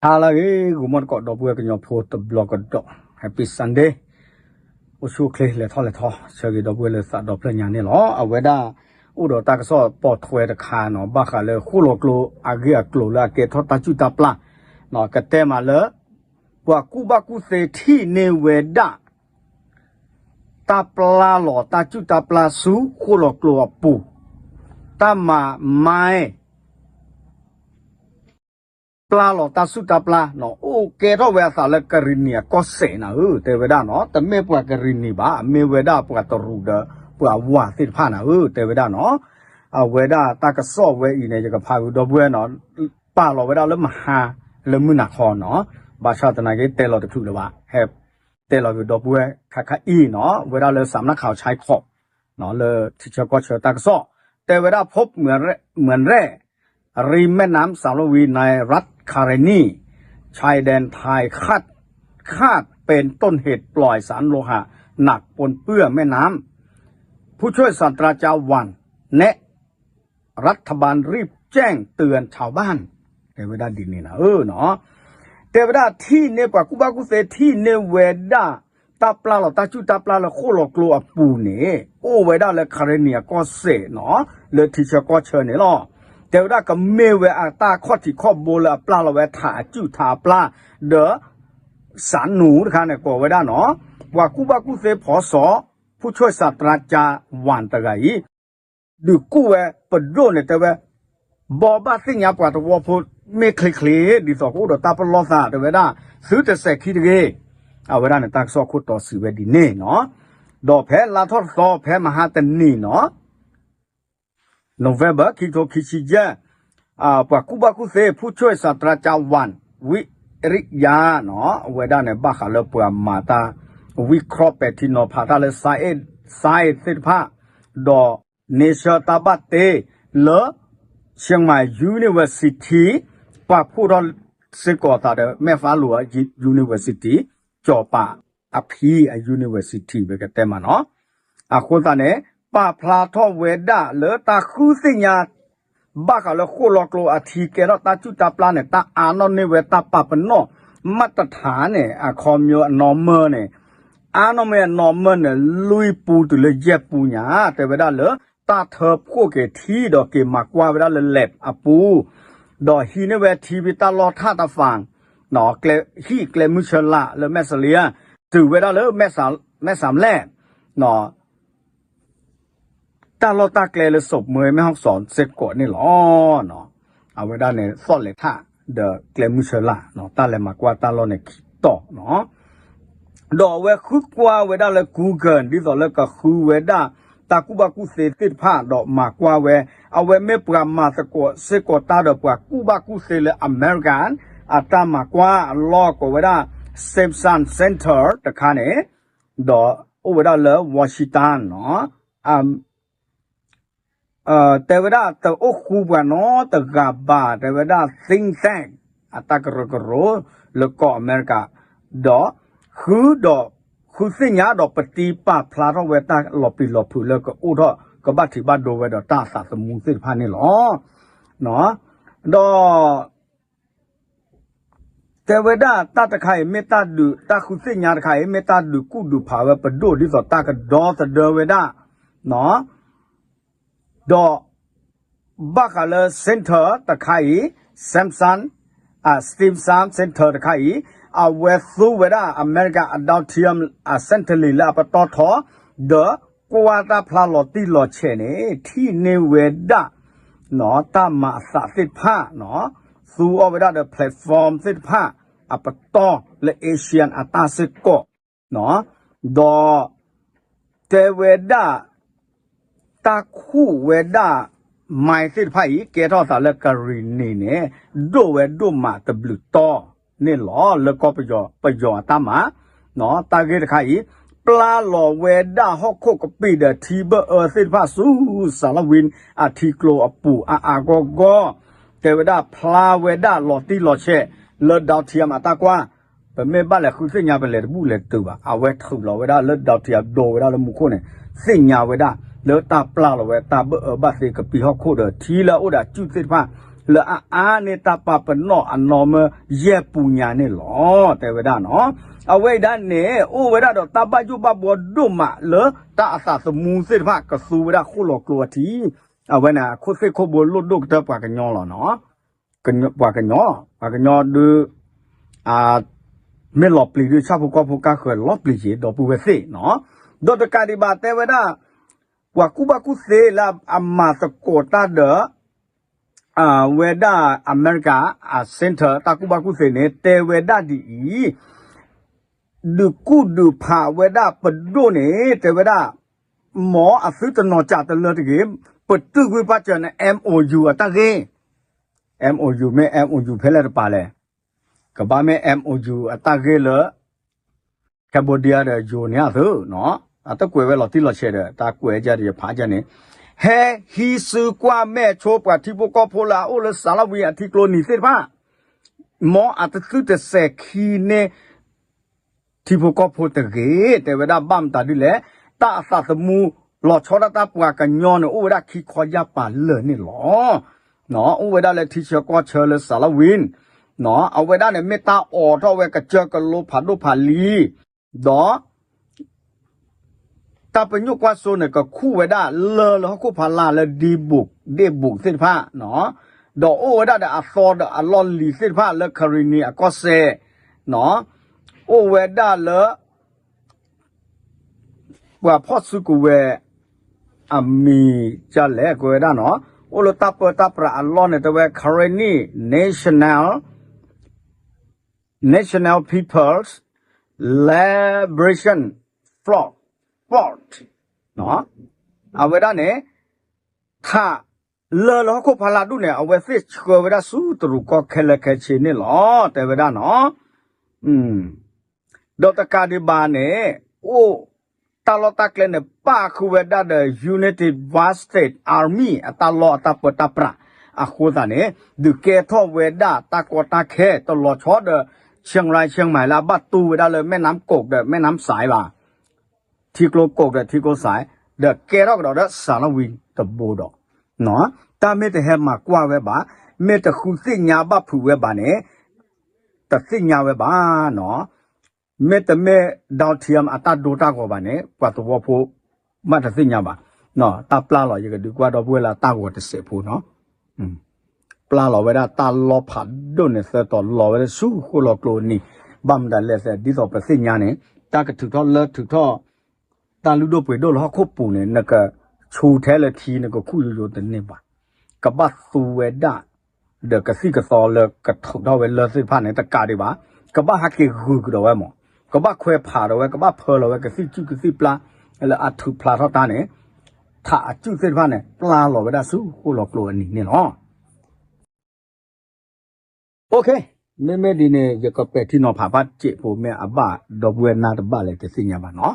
အါလၢဂ့ၤ ဂီၤမီၢ်တကိး ဒီပုၢ်ဝဲၢ်ကညီဖိတဘျီကဒီး Happy Sunday အိၣ်ဆူၣ်အိၣ်ချ့ လဲၤထီၣ်လဲၤထီ ဆၢဂ့ၤဒီပုၢ်ဝဲၢ်လၢသးဒီဖျၢၣ်ညါန့ၣ်လီၤ. အဝဲဒၣ် အိၣ်ဒီးတၢ်ကစီၣ်ပိာ်ထွဲတခါနီၤ ဘၣ်ဃးလၢဃိၣ်လီၤကျိအဂ့ၢ်အကျိၤလၢအကဲထီၣ်တၢ်စူၣ်တၢ်ပျၢ် ကတဲမးလၢ ပှၤကူၣ်ဘၣ်ကူၣ်သ့ထံၣ်န့ၢ်ဝဲဒၣ် တၢ်ပျၢ်လီၤတၢ်စူၣ်တၢ်ပျၢ်ဆူဃိၣ်လီၤကျိအပူၤ, တၢ်မၤမါ ပျၢ်လီၤတၢ်စူၣ်တၢ်ပျၢ်နီၤ အိၣ်ကဲထီၣ်ဝဲအသးလၢကရံၣ်နံၣ်အကီၢ်စဲၣ်နၤဧၢ တဲဝဲဒၣ်နီၤ တမ့ၢ်ပှၤကရံၣ်နံၣ်ဘၣ် မ့ၢ်ဝဲဒၣ်ပှၤတရူးဒီးပှၤဝၤသ့ၣ်တဖၣ်နၤဧၢ တဲဝဲဒၣ်နီၤ အဝဲဒၣ်တၢ်ကစီၣ်ဝဲအံၤန့ၣ် ယကဖးဂုာ်ဒီပုၢ်ဝဲၢ်နီၤ ပာ်လီၤဝဲဒၣ်လၢမဟါလၢမုၢ်နၤခီနီၤ ဘၣ်ဆၣ်သနာ်က့တဲလီၤတချုးလၢၤဘၣ် ဟဲ တဲလီၤက့ၤဒီပုၢ်ဝဲၢ်ခါခါအံၤနီၤ ဝဲဒၣ်လၢစးမနၣ်ခးအီၤဆါခီၣ် လၢထံဆၢကီၢ်ဆၢတၢ်ကစီၣ် တဲဝဲဒၣ် พบเหมืองแร่ ริมแม่น้ำสารวินในรัฐคาเรนี ชายแดนไทย คาด คาดเป็นต้นเหตุปล่อยสารโลหะหนักปนเปื้อนแม่น้ำ ผู้ช่วยศาสตราจารย์หวันแนะ รัฐบาลรีบแจ้งเตือนชาวบ้าน တဲဝဲဒၣ်ဒ်န့ၣ်နၤဧၢနီၤ တဲဝဲဒၣ်ထံၣ်န့ၢ်ပှၤကူၣ်ဘၣ်ကူၣ်သ့ထံၣ်န့ၢ်ဝဲဒၣ် တၢ်ပျၢ်လီၤတၢ်စူၣ်တၢ်ပျၢ်လၢဃိၣ်လီၤကျိအပူၤန့ၣ် အိၣ်ဝဲဒၣ်လၢကရံၣ်နံၣ်အကီၢ်စဲၣ်နီၤ လၢထံဆၢကီၢ်ဆၢန့ၣ်လီၤ. တဲဝဲဒၣ်ကမ့ၢ်ဝဲအတၢ်ခီၣ်ထံးခီၣ်ဘိလၢအပျၢ်လီၤဝဲထးအစူၣ်ထးအပျၢ် ဒီး စးနူတခါန့ၣ် ကိးဝဲဒၣ်နီၤ ပှၤကူၣ်ဘၣ်ကူၣ်သ့ဖီစီ ผู้ช่วยศาสตราจารย์หวันတဂၤအံၤ ဒုးကူၣ်ဝဲပဒိၣ်န့ၣ်တဲဝဲ ဘိးဘၣ်သ့ၣ်ညါပှၤသဝီဖိ မ့ၢ်ချ့ချ့ ဒ်သိးကအိၣ်ဒီးတၢ်ပလီၢ်သးတဲဝဲဒၣ် သုတစဲးခံတဂ့ၤ အဝဲဒၣ်န့ၣ်တၢ်ကစီၣ်ခိၣ်တီစံးဝဲဒ်န့ၣ်နီၤ ဒီးဖဲလါထီၣ်သီ ဖဲမဟါတနံၤနီၤ November ခံကထိခံဆံယဲၢ် ပှၤကူၣ်ဘၣ်ကူၣ်သ့ ผู้ช่วยศาสตราจารย์หวัน วิริยะ နီၤ အဝဲဒၣ်န့ၣ် ဘၣ်ဃးလၢပှၤမၤတၢ် ဝံခီပဲာ်ထံနီၤဖးတၢ်လၢ science သ့ၣ်တဖၣ် ဒီး nature တၢ်ဘၣ်တ့ လၢ Chiang Mai University ပာ်ဖှိၣ်ထီၣ်စ့ၢ်ကီးသးဒီး မဲၢ်ဖးလိာ် University ကၠီၤပၤအဖံအ University ဝဲကတဲမးနီၤ အဃိသတးန့ၣ် ပာ်ဖျါထီၣ်ဝဲဒၣ်လၢတၢ်ဃုသ့ၣ်ညါ ဘၣ်ဃးလၢဃိၣ်လီၤကျိအထံကဲထီၣ်တၢ်စူၣ်တၢ်ပျၢ်န့ၣ် တၢ်အါနီၣ်န့ၢ်ဝဲတၢ်ပာ်ပနီၣ် မးတထါန့ၣ် အခီပညီအနီၢ်မၢန့ၣ် အါနီၣ်မ့ၢ်အနီၢ်မၢန့ၣ် လွံၢ်ပူၤတုၤလၢယဲၢ်ပူၤညါ တဲဝဲဒၣ်လၢ တၢ်ထၢဖှိၣ်က့ၤထံဒီးက့ၤမၤကွၢ်ဝဲဒၣ်လၢ lab အပူၤ ဒီးဟံးန့ၢ်ဝဲထံဖဲတၢ်လီၢ်ထၣ်တဖၣ် ဟံၣ်ကျဲမုၢ်ဆၢလာ်လၢမဲၢ်စလ့ တုၤဝဲဒၣ်လၢ မဲၢ်စးလဲၣ် တၢ်လီၢ်တၢ်ကျဲလၢစိးမွဲ မဲၢ်ဟီၣ်စီၤစ့ၢ်ကီးန့ၣ်လီၤ. အဝဲဒၣ်န့ၣ် သီၣ်လဲၤထၣ် ဒီးကျဲမုၢ်ဆၢလာ် တၢ်လဲၤမၤကွၢ်တၢ်လီၢ်န့ၣ်ခံတီၤနီၤ ဒီးအဝဲဃုကွၢ်ဝဲဒၣ်လၢ Google ဒ်သိးလၢကဃုဝဲဒၣ် တၢ်ကူၣ်ဘၣ်ကူၣ်သ့သ့ၣ်တဖၣ် ဒီးမၤကွၢ်ဝဲ အဝဲမ့ၢ်ပှၤမၤသကိးစ့ၢ်ကီးတၢ်ဒီးပှၤကူၣ်ဘၣ်ကူၣ်သ့လၢ American အတၢ်မၤကွၢ်အလီၢ်ကိးဝဲဒၣ် Simpson Center တခါန့ၣ် ဒီးအိၣ်ဝဲဒၣ်လၢ Washington နီၤ တဲဝဲဒၣ်တအိၣ်ဃူပှၤနီတဂၤဘၣ် တဲဝဲဒၣ် think tank အတၢ်ကရၢကရိလၢကီၢ်အမဲရကၤ ဒီးဃုဒီး ဃုသ့ၣ်ညါဒီးပတံပာ်ဖျါထီၣ်ဝဲတၢ်လီၤပျံၤလီၤဖုးလၢကအိၣ်ထီၣ် ကဘၣ်ထံးဘၣ်ဒိဝဲဒီးတၢ်အသးသမူသ့ၣ်တဖၣ်န့ၣ်လီၤ. ဒီး တဲဝဲဒၣ်တၢ်တခါအံၤမ့ၢ်တၢ်ဒုး တၢ်ဃုသ့ၣ်ညါတခါအံၤ မ့ၢ်တၢ်ဒုးကူၣ်ဒုးဖးဝဲပဒိၣ်ဒ်သိးတၢ်ကဒီသဒၢဝဲဒၣ် ဒီး ဘၣ်ဃးလၢ center တခါအံၤ Samson Stimson Center တခါအံၤ အဝဲသူဝဲဒၣ် America အ Downtown အ Centennial လၢအပတီၢ်ထီ ဒီးကွၢ်တၢ်ဖျါလီၤတံၢ်လီၤဆဲးန့ၣ် ထံၣ်န့ၢ်ဝဲဒၣ် တၢ်မၤအသးသ့ၣ်တဖၣ် သူအီၤဝဲဒၣ်ဒီး platform သ့ၣ်တဖၣ် အပတီၢ်လၢ Asian အတၢ်စ့ၢ်ကီး ဒီး တဲဝဲဒၣ် တၢ်ခူၣ်ဝဲဒၣ် mine သ့ၣ်တဖၣ်အံၤ ကဲထီၣ်သးလၢကရံၣ်နံၣ်န့ၣ် ဒိၣ်ဝဲဒိၣ်မးတဘျုးတီၢ်န့ၣ်လီၤ. လၢကီၢ်ပယီၤ ပယီၤအတၢ်မၤ တၢ်ဂ့ၢ်တခါအံၤ ပျၢ်လီၤဝဲဒၣ်ဟီၣ်ခိၣ်ကပံာ်ဒီးထံဘၢၣ်အၢသ့ၣ်တဖၣ်ဆူစးလၢဝံအထံကျိအပူၤအါအါဂီၢ်ဂီၢ် တဲဝဲဒၣ်ဖျါဝဲဒၣ်လီၤတံၢ်လီၤဆဲး လၢ Downtown အတၢ်ကွၢ် ပမ့ၢ်ဘၣ်လဲၤဃုသ့ၣ်ညါပလဲၤတဘူၣ်လဲၤတတုၤဘၣ် အဝဲထုးလီၤဝဲဒၣ်လၢ Downtown ဒိးဝဲဒၣ်လၢမူခိၣ်န့ၣ် သ့ၣ်ညါဝဲဒၣ် လၢတၢ်ပျၢ်လီၤဝဲတၢ်ဘၢၣ်အၢဘၣ်သ့ကပံာ်ဟီၣ်ခိၣ်ဒီးထံလၢအအိၣ်ဒီးအစုၣ်သ့ၣ်တဖၣ် လၢအအါန့ၢ်တၢ်ပာ်ပနီၣ်အနီၢ်မၢယဲၢ်ပူၤညါန့ၣ်လီၤ တဲဝဲဒၣ်နီၤ. အဝဲအံၤဒၣ်န့ၣ် အိၣ်ဝဲဒၣ်ဒီးတၢ်ဘၣ်ယိၣ်ဘၣ်ဘှီဒိၣ်မးလၢတၢ်အသးသမူသ့ၣ်တဖၣ် ကသူဝဲဒၣ်ဃိၣ်လီၤကျိအထံး, အဝဲန့ၣ် ခိၣ်သ့ၣ်ခိၣ်ဘိလိၣ်ဒိၣ်ကတၢၢ်ပှၤကညီလီၤနီၤ. ပှၤကညီ, ပှၤကညီဒုး မ့ၢ်လီၤပျံၤဒုး ဆၣ်ဖိကီၢ်ဖိကါဃၢၤလီၤပျံၤက့ၤ ဒီပုၢ်ဝဲၢ်သ့ၣ်နီၤ. ဒီးတကးဒံးဘၣ်တဲဝဲဒၣ် ပှၤကူၣ်ဘၣ်ကူၣ်သ့လၢအမၤသကိးတၢ်ဒီး ဝဲဒၣ်အမဲရကၤအ center တၢ်ကူၣ်ဘၣ်ကူၣ်သ့န့ၣ် တဲဝဲဒၣ်ဒ်အံၤ, ဒုးကူၣ်ဒုးဖးဝဲဒၣ်ပဒိၣ်န့ၣ် တဲဝဲဒၣ် မ်အသုတနီၤကးတလၢတဂ့ၤ, ပတုာ်ကွံာ်ပာ်စၢၤန့ၣ် MOU အတၢ်ဂ့ၢ်, MOU မ့ၢ် MOU ဖဲလဲၣ်တပၤလဲၣ်, ကဘၣ်မ့ၢ် MOU အတၢ်ဂ့ၢ်လၢ Cambodia ဒီး ယိၤန့ၣ်အသု, အတကွဲးဝဲလီၤတံၢ်လီၤဆဲးဒီး တၢ်ကွဲးယၤဒီးယဖးယၤန့ၣ်, ဟဲဟံးစုကွၢ်မဲာ်ဆိပှၤထံဖိကီၢ်ဖိလၢအအိၣ်လၢစၤလဝံၤအထံကျိနံၤသ့ၣ်တဖၣ်, မ်အတသုတစဲးခံန့ၢ် ထံဖိကီၢ်ဖိတဂ့ၤ, တဲဝဲဒၣ်ဘၣ်မတၤဒ်လဲၣ်, တၢ်အသးသမူလီၤဆီဒၣ်တၢ်ပှၤကညီန့ၣ် အိၣ်ဝဲဒၣ်ခံခီယၢ်ပၤလၢာ်န့ၣ်လီၤ. အိၣ်ဝဲဒၣ်လၢထံဆၢကီၢ်ဆၢလၢစၤလဝံၤ, အဝဲဒၣ်န့ၣ်မ့ၢ်တၢ်အိးထီၣ်ဝဲကစၢၢ်ကလိဖးဒိၣ်ဖးလံၤ, ဒီး တၢ်ပညိၣ်ကွၢ်စိန့ၣ် ကခူၣ်ဝဲဒၣ်လၢလၢဟီၣ်ခိၣ်ဖးလၢ်လၢ ဒ့ဘုး ဒ့ဘုးသ့ၣ်တဖၣ်, ဒီးအိၣ်ဝဲဒၣ်ဒီးအသီဒီးအလီၢ်လံၤသ့ၣ်တဖၣ်လၢ Karenni အကီၢ်စဲၣ်, အိၣ်ဝဲဒၣ်လၢ ပှၤဖီၣ်စုကဝဲၤ အမံၤဒ်လဲၣ် ကွဲးဝဲဒၣ်နီၤ, အိၣ်လၢတၢ်ပၢတၢ်ပြးအလီၢ်န့ၣ် တဲဝဲ Karenni National, National People's Liberation Front, အဝဲဒၣ်န့ၣ် ထးလၢလၢဟီၣ်ခိၣ်ဖးလၢ်ဒူၣ်န့ၣ် အဝဲသ့ၣ်ဆှၢဝဲဒၣ်ဆူတရူးကီၢ်ခဲလၢာ်ခဲဆ့န့ၣ်လီၤ တဲဝဲဒၣ်နီၤ. ဒီးတကးဒံးဘၣ်န့ၣ် အိၣ်တၢ်လီၢ်တၢ်ကျဲန့ၣ် ပၣ်ဃုာ်ဝဲဒၣ်ဒီး United Wa State Army အတၢ်လီၢ်အတၢ်ပၢတၢ်ပြးအဃိသတးန့ၣ် ဒုးကဲထီၣ်ဝဲဒၣ်တၢ်ကီတၢ်ခဲ တလီၤဆီဒီး Chiang Rai Chiang Mai လၢအဘၣ်တူၢ်ဝဲဒၣ်လၢမဲၢ်နါကိးဒီးမဲၢ်နါစဲးဘၣ် ထံကျိကိးဒီးထံကျိစဲး, ဒီးကဲထီၣ်ကဒီးဒီးစၤလဝံၤတဘိဒီး, တၢ်မ့ၢ်တဟဲမၤကွၢ်ဝဲဘၣ်, မ့ၢ်တဃုသ့ၣ်ညါဘၣ်ဖုးဝဲဘၣ်န့ၣ်, တသ့ၣ်ညါဝဲဘၣ်နီၤ. မ့တမ့ၢ် Donald Trump အတၢ်ဒိတၢ်ဂီၤဘၣ်န့ၣ် ပှၤသဝီဖိ မ့ၢ်တသ့ၣ်ညါဘၣ်, တၢ်ပျၢ်လီၤ ယကဒုးကွၢ်ဒီပုၢ်ဝဲၢ်လၢတၢ်ဂီၤတစဲးဖိနီၤ ပျၢ်လီၤဝဲဒၣ်တၢ်လီၢ်ဖးဒိၣ်န့ၣ် သၢတီၤလီၤဝဲဒၣ်ဆူဃိၣ်လီၤကျိအနံၤ, ဘၣ်မတၤလဲၣ်သဲး ဒ်သိးပသ့ၣ်ညါန့ၣ် တၢ်ကထုးထီၣ်လၢထုးထီၣ် တၢ်လုၢ်ဒိၣ်ပှ့ၤဒိၣ်လၢဟီၣ်ခိၣ်ပူၤန့ၣ် နကဆူထဲလၢထံ နကခူၣ်ယိယိတန့ၢ်ဘၣ်. ကဘၣ်သူဝဲဒၣ် ဒီးကသံၣ်ကသီလၢကထုးထီၣ်ဝဲလၢသ့ၣ်တဖၣ်န့ၣ် တကးဒံးဘၣ်, ကဘၣ်ဟဲက့ၤဂုာ်ကဒီးဝဲမး, ကဘၣ်ခွဲးဖးဒီးဝဲ ကဘၣ်ဖၢလီၤဝဲကသံၣ်ကူၣ်ကသံၣ်ပျၢ် လၢအထုးဖျါထီၣ်တၢ်န့ၣ်, ထးအစုၣ်သ့ၣ်တဖၣ်န့ၣ် ပျၢ်လီၤဝဲဒၣ်ဆူဃိၣ်လီၤကျိအနံၤန့ၣ်လီၤ. မ့မ့ၢ်ဒ်န့ၣ် ယကပဲာ်ထံနီၤဖးဘၣ်စဲးဖိ မ့ၢ်အဘၣ်ဒီပုၢ်ဝဲၢ်နၢ်တဘၣ်လဲၣ် တသ့ၣ်ညါဘၣ်နီၤ.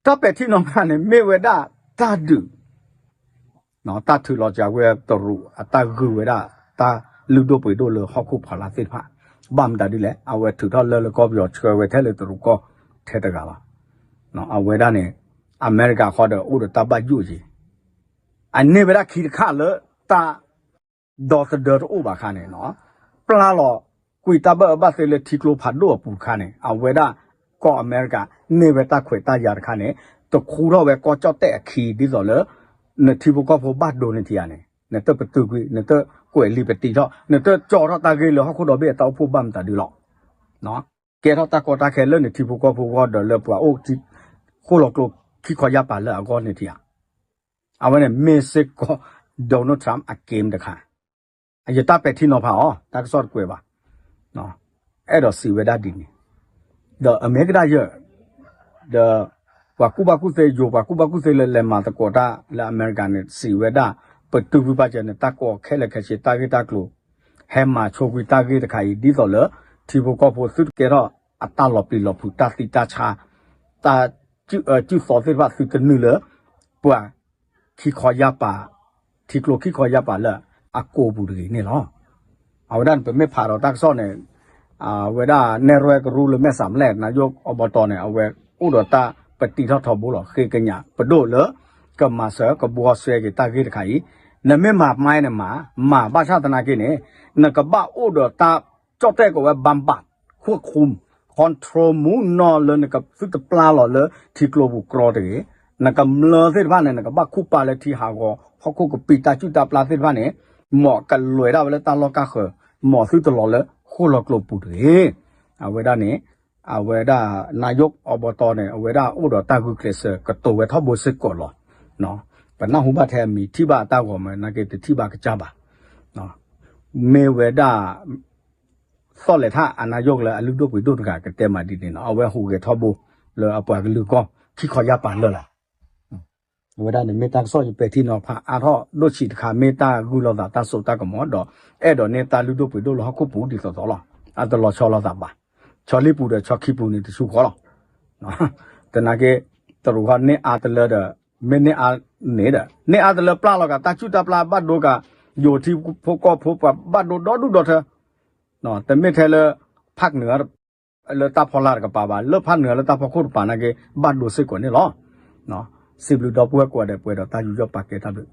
တၢ်ပဲာ်ထံနီၤဖးန့ၣ် မ့ၢ်ဝဲဒၣ်တၢ်ဒုး တၢ်ထုးလီၤစှၤဝဲတရူး အတၢ်ဂုာ်ဝဲဒၣ် တၢ်လုၢ်ဒိၣ်ပှ့ၤဒိၣ်လၢဟီၣ်ခိၣ်ဖးလၢ်သ့ၣ်တဖၣ်, ဘၣ်မတၤဒ်လဲၣ် အဝဲထုးထီၣ်လၢလၢကီၢ်ပယီၤ ဆှၢဝဲထဲလၢတရူးကီၢ်ထဲတဂၤလီၤ. အဝဲဒၣ်န့ၣ် အမဲရကၤဃီဒီး အိၣ်ဒီးတၢ်ဘၣ်ယိၣ်က့ၤ, အန့ၢ်ဝဲဒၣ်ခံတခါလၢတၢ် ဒီသဒၢတအိၣ်ဘၣ်အခါန့ၣ်နီၤ, ပျၢ်လီၤ ကွံာ်တၢ်ဘၣ်အၢဘၣ်သီလၢထံကျိဖးဒိၣ်အပူၤတခါန့ၣ် အဝဲဒၣ်ကီၢ်အမဲရကၤ န့ၢ်ဝဲတၢ်ခွဲးတၢ်ယာ်တခါန့ၣ် တခူထီၣ်ဝဲကီၢ်ကၠီၣ်တဲၣ်အခံ ဒ်သိးလၢ နထံဖိကီၢ်ဖိဘၣ်ဒိန့ၢ်ထံဧါန့ၣ် နတပတုာ်ကွံာ် နတကွဲးလံာ်ပတံထီၣ် နတကၠီထီၣ်တၢ်ဂ့ၢ်လၢဟီၣ်ခိၣ်ဒီဘ့ၣ်အတၢ်အိၣ်ဖှိၣ်ဘၣ်မတၤဒုလီၤ. ကဲထီၣ်တၢ်ကီတၢ်ခဲလၢနထံဖိကီၢ်ဖိဂီၢ်ဒီးလၢပှၤအိၣ် ဃိၣ်လီၤကျိခံခီယၢ်ပၤလၢအဂီၢ်န့ၢ်ထံဧါ. အဝဲန့ၣ်မ့ၢ်စ့ၢ်ကီး Donald Trump အ game တခါ, ယတၢ်ပဲာ်ထံနီၤဖးအီၤ တၢ်ကစီၣ်တကွဲးဘၣ်, အဲၣ်ဒိးစံးဝဲဒၣ်ဒ်န့ၣ်, ဒီးအမဲကဒၣ်ယဲၢ်, ဒီး ပှၤကူၣ်ဘၣ်ကူၣ်သ့ယိၤ ပှၤကူၣ်ဘၣ်ကူၣ်သ့လၢလဲၤမၤသကိးတၢ်လၢအမဲရကၤန့ၣ် စံးဝဲဒၣ် ပတုာ်ကွံာ်ပာ်စၢၤန့ၣ် တၢ်ကီခဲလၢာ်ခဲဆ့ တၢ်ဂ့ၢ်တၢ်ကျိၤ ဟဲမၤဆိကွံာ်တၢ်ဂ့ၢ်တခါအံၤ ဒ်သိးလၢ ထံဖိကီၢ်ဖိသုတကဲထီၣ်အတၢ်လီၤပျံၤလီၤဖုး တၢ်သံတၢ်ဆါ တၢ်စုၣ်အၢစုၣ်သီသ့ၣ်တဖၣ်သုတနုာ်လၢ ပှၤ ခံခီယၢ်ပၤ, ထံကျိခံခီယၢ်ပၤလၢအကိာ်ပူၤတဂ့ၤန့ၣ်လီၤ. အဝဲဒၣ်န့ၣ် ပမ့ၢ်ဖးဒီးတၢ်ကစီၣ်န့ၣ် အဝဲဒၣ်နဲၣ်ရွဲကရူၢ်လၢမဲၢ်စးမလဲၣ် နယိၣ်အဘီတီၢ်န့ၣ် အဝဲအိၣ်ဒီးတၢ်ပတံထီၣ်ထီဘိလီၤ. ဃ့ကညးပဒိၣ်လၢ ကမၤစၢၤကဘှီစဲက့ၤတၢ်ဂ့ၢ်တခါအံၤ နမ့ၢ်မၤမါန့ၣ်မၤ, မၤဘၣ်ဆၣ်သနာ်က့န့ၣ် နကဘၣ်အိၣ်ဒီးတၢ်ကၠီၣ်တဲၣ်ကီးဝဲ ဘၣ်ဘၣ် ခွၢ်ခုမ် control မူနီၢ်လၢနကသုတပျၢ်လီၤလၢထံကျိပူၤကြီတဂ့ၤ, နကမျၢၢ်သ့ၣ်တဖၣ်န့ၣ် နကဘၣ်ခူၣ်ပာ်လၢထံဟးဂီၤ ဟီၣ်ခိၣ်ကပံာ် တၢ်စုၣ်တၢ်ပျၢ်သ့ၣ်တဖၣ်န့ၣ် မ်ကလဲၤဒၣ်ဝဲလၢတၢ်လီၢ်ကါဃၢၤ, မ်သုတလီၤလၢဃိၣ်လီၤကျိၤပူၤတဂ့ၤ. အဝဲဒၣ်န့ၣ် အဝဲဒၣ် နာ်ယိၣ်အီဘီတီၢ်န့ၣ် အဝဲဒၣ်အိၣ်ဒီးတၢ်ဂုာ်ကျဲးစၢးကတိၤဝဲထီဘိစ့ၢ်ကီးလီၤ. ပနၢ်ဟူဘၣ်ထဲအမံၤ ထံၣ်ဘၣ်အတၢ်ဂီၤမး နာ်က့တထံၣ်ဘၣ်ကစၢ်ဘၣ်. မ့ၢ်ဝဲဒၣ် သီၣ်လဲၤထၣ်အနာ်ယိၣ်လၢအလုၢ်ဒိၣ်ပှ့ၤဒိၣ်တဂၤကတဲမးဒ်န့ၣ်နီၤ, အဝဲဟူးဂဲၤထီဘိ လၢအပှၤကလုာ်အဂီၢ် ခံခီယါပာ်လၢာ်လီၤ. အဝဲဒၣ်န့ၣ်မ့ၢ်တၢ်ကစီၣ်ယပဲာ်ထံနီၤဖးအါထီၣ်ဒိၣ်ဆံးတခါ မ့ၢ်တၢ်ဂုာ်လိာ်သးတၢ်စိတၢ်ကမီၤဒီး အဲၣ်ဒိးန့ၢ်တၢ်လုၢ်ဒိၣ်ပှ့ၤဒိၣ်လၢဟီၣ်ခိၣ်ပူၤဒ်သိးသိးလီၤ. အတလီၤဆီလိာ်သးဘၣ်. ဆီလံပူၤဒီးဆီခံပူၤန့ၣ်တဆူဃီလီၤ. သနာ်က့ တရူးခီန့ၢ်အါတလၢဒီး မ့ၢ်န့ၢ်အါန့ၣ်ဒီး န့ၢ်အါတလၢပျၢ်လီၤက့ၤတၢ်စုၣ်တၢ်ပျၢ်ဘၣ်ဒိက့ၤ ယိၤထံဖိကီၢ်ဖိပှၤဘၣ်ဒိဒီဒူၣ်ဒီထၢ တမ့ၢ်ထဲလၢ ဖၣ်နၢၤ လၢတၢ်ဖီလာ်တကပၤဘၣ်, လၢဖၣ်နၢၤလၢတၢ်ဖီခိၣ်တကပၤနာ်က့ ဘၣ်ဒိစ့ၢ်ကီးန့ၣ်လီၤ. စံးဘျုးဒီပုၢ်ဝဲၢ်ကိးဂၤဒဲး ပှဲၤဒီးတၢ်ယူးယီၣ်ပာ်ကဲတၢ်ဘျုး